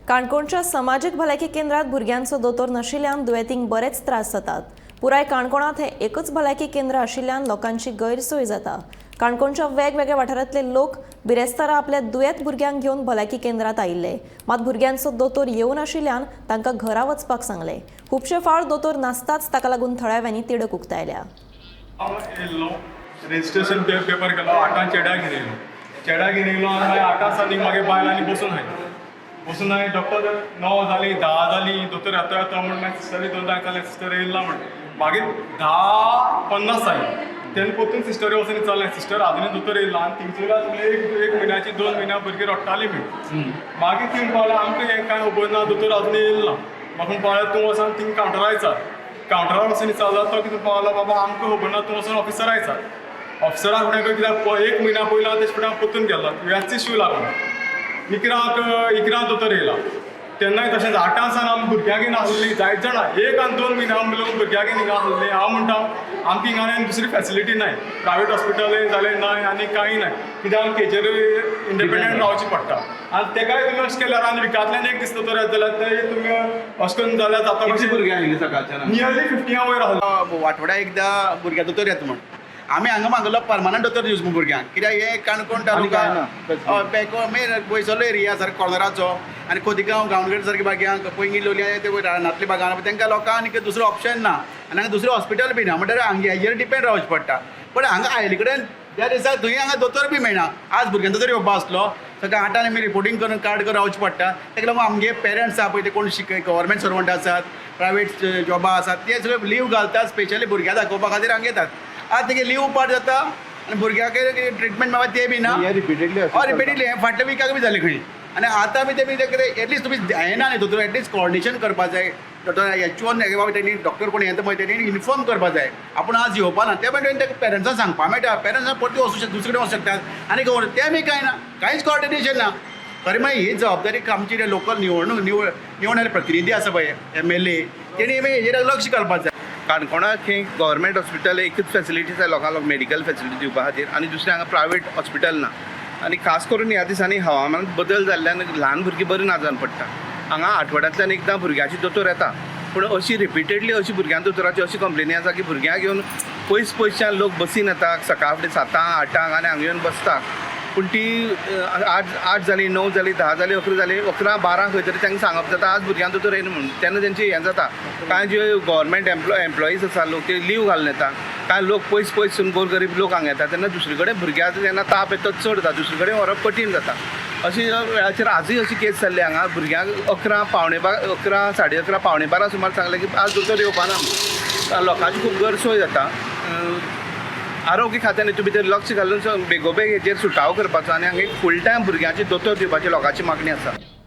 काणकोणच्या समाजीक भलायकी केंद्रात भुरग्यांचो दोतोर नाशिल्ल्यान दुयेंतींक बरेच त्रास जातात. पुराय काणकोणांत हें एकच भलायकी केंद्र आशिल्ल्यान लोकांची गैरसोय जाता. काणकोणच्या वेगवेगळ्या वाठारांतले लोक बिरेस्तारा आपल्या दुयेंत भुरग्यांक घेवन भलायकी केंद्रात आयिल्ले. मात भुरग्यांचो दोतोर येवनाशिल्ल्यान तांकां घरा वचपाक सांगलें. खुबशे फावट दोतोर नासताच, ताका लागून थळाव्यांनी तिडक उक्तायल्या. हांव येयल्लो, रजिस्ट्रेशन पेपर केलो. आठां चेड्याक घेवन येयलो, चेड्याक घेवन येयलो आनी मागीर 8 सावन मागीर बायल आनी बसून आहाय, बसून आहाय. डॉक्टर 9 जालीं, 10 जालीं, दोतोर येता येता म्हण. मागीर सिस्टरी दोनदां विचारलें, सिस्टर येयला म्हण. मागीर 10:50 जाली तेन्ना परतून सिस्टरी वचून विचारलें, सिस्टर, आजुनूय दोतोर येयला? आनी थिंगसर एक एक म्हयन्याची, 2 म्हयन्या भुरगीं रडटालीं म्हण. मागीर ती म्हणपाक, आमकां हें कांय खबर ना, दोतोर आजून येयला ना. म्हाका म्हणपाक, तूं वचोन थिंग कावंटरार विचार. कावंटरार वचून विचारलो, तो कितें पावलो, बाबा, आमकां खबर ना, तूं वचून ऑफिसरा विचार. ऑफिसराक फुडें कित्याक एक म्हयन्या पयलो तेज फुडें हांव परतून गेल्लो व्याची शू लागून. 11क दोतोर येयला, तेन्नाय तशेंच 8 सावन आमी भुरग्यांक घेवन आसली जायत जाणां. एक आनी 2 म्हयने आमी लोक भुरग्यांक घेवन हिंगा आसली. हांव म्हणटा, आमकां हिंगा आनी दुसरी फॅसिलिटी नाय, प्रायवेट हॉस्पिटलय जालें नाय आनी कांय नाय. कित्याक आमकां हेजेर इंडिपेंडंट रावचें पडटा. आनी तेकाय तुमी अशें केल्यार आनी विकांतल्यान एक दीस दोतोर येता जाल्यार ते तुमी अशें करून जाल्यार जाता कितली कशें? भुरगीं आयिल्लीं सकाळच्यान? नियरली 50 वयर आसलो. आठवड्या एकदां भुरग्यां दोतोर येता म्हण आमी हांगा मागलो परमनंट दोतोर दिवचो म्हूण भुरग्यांक, कित्याक हे काणकोण तालुका आनी काय ना. हय, बेको मेन पयसलो एरिया सारको कॉर्नराचो आनी खोतिगांव, गांवणगेर सारके भाग्यांक, पैंगीण, लोलयां ते रानांतले भागां तांकां लोकांक आनीक दुसरो ऑप्शन ना आनी हांगा दुसरें हॉस्पिटल बी ना. म्हणटकीर हांगा हेजेर डिपेंड रावचें पडटा. पण हांगा आयिल्ले कडेन त्या दिसा थंय हांगा दोतोर बी मेळना. आज भुरग्यांचो तरी येवपा आसलो. सकाळी 8 आमी रिपोर्टींग करून कार्ड करून रावचें पडटा. ताका लागून आमगे पेरंट्स आहा पळय, ते कोण शिक गव्हर्मेंट सर्वंट आसात, प्रायवेट जॉबा आसात, ते सगळे लीव घालतात, स्पेशली भुरग्यां दाखोवपा खातीर हांगा येतात. आज तेगे लीव पाड जाता आनी भुरग्याक ट्रिटमेंट मेळटा ते बी ना. हे रिपीटेडली? हय, रिपिटेडली. हें फाटल्या विकाक बी जालें खंय. आनी आतां बी ते बी कितें एटलिस्ट तुमी येना न्ही दोतोर, एटलिस्ट कॉर्डिनेशन करपा जाय. डॉक्टर एच वन बाबा, तेणी डॉक्टर कोण येता पळय, तेणी इन्फॉर्म करपा जाय, आपूण आज येवपा ना. ते मागीर तेका पेरंट्सांक सांगपा मेळटा. पेरंट्सां परती वचूं शकता, दुसरे कडेन वचूं शकतात. आनी तें बी कांय ना, कांयच कॉर्डिनेशन ना. खरें मागीर ही जबाबदारी आमची लोकल निवडणूक निवड निवड आयिल्ले प्रतिनिधी आसा पळय, एमएलए, तेणी मागीर हेजेर लक्ष घालपाक जाय. काणकोणाक हे गव्हर्मेंट हॉस्पिटल एकूच फॅसिलिटी आसा लोकांक मेडिकल फॅसिलिटी दिवपा खातीर आनी दुसरें हांगा प्रायवेट हॉस्पिटल ना. आनी खास करून ह्या दिसांनी हवामान बदल जाल्ल्यान ल्हान भुरगीं बरीं ना जावन पडटा. हांगा आठवड्यांतल्यान एकदां भुरग्याची दोतोर येता, पूण अशी रिपिटेडली अशी भुरग्यां दोतोराची अशी कंप्लेनी आसा की भुरग्यांक घेवन पयस पयसच्यान लोक बसीन येता सकाळ फुडें 7, 8 आनी हांगा येवन बसता. पूण ती 8 जालीं, 9 जालीं, 10 जालीं, 11 जालीं, 11, 12 खंय तरी तांकां सांगप जाता, आज भुरग्यांक दोतोर येयना म्हणून. तेन्ना तेंचें हें जाता. कांय जे गव्हर्मेंट एम्प्लॉईज आसा लोक, ते लीव घालून येता. कांय लोक पयस पयसून गोरगरीब लोक हांगा येता. तेन्ना दुसरे कडेन भुरग्याक जेन्ना ताप येता, चड जाता, दुसरे कडेन व्हरप कठीण जाता. अशी वेळाचेर आजूय अशी केस जाल्ली. हांगा भुरग्यांक 11, 10:45, 11:30, 11:45 सुमार सांगलें की आज दोतोर येवपा ना म्हणून. लोकांची खूब गैरसोय जाता. आरोग्य खात्यान हितून भितर लक्ष घालून बेगोबेग हेजेर सुटावो करपाचो आनी हांगा एक फूल टायम भुरग्यांची दोतोर दिवपाची लोकांची मागणी आसा.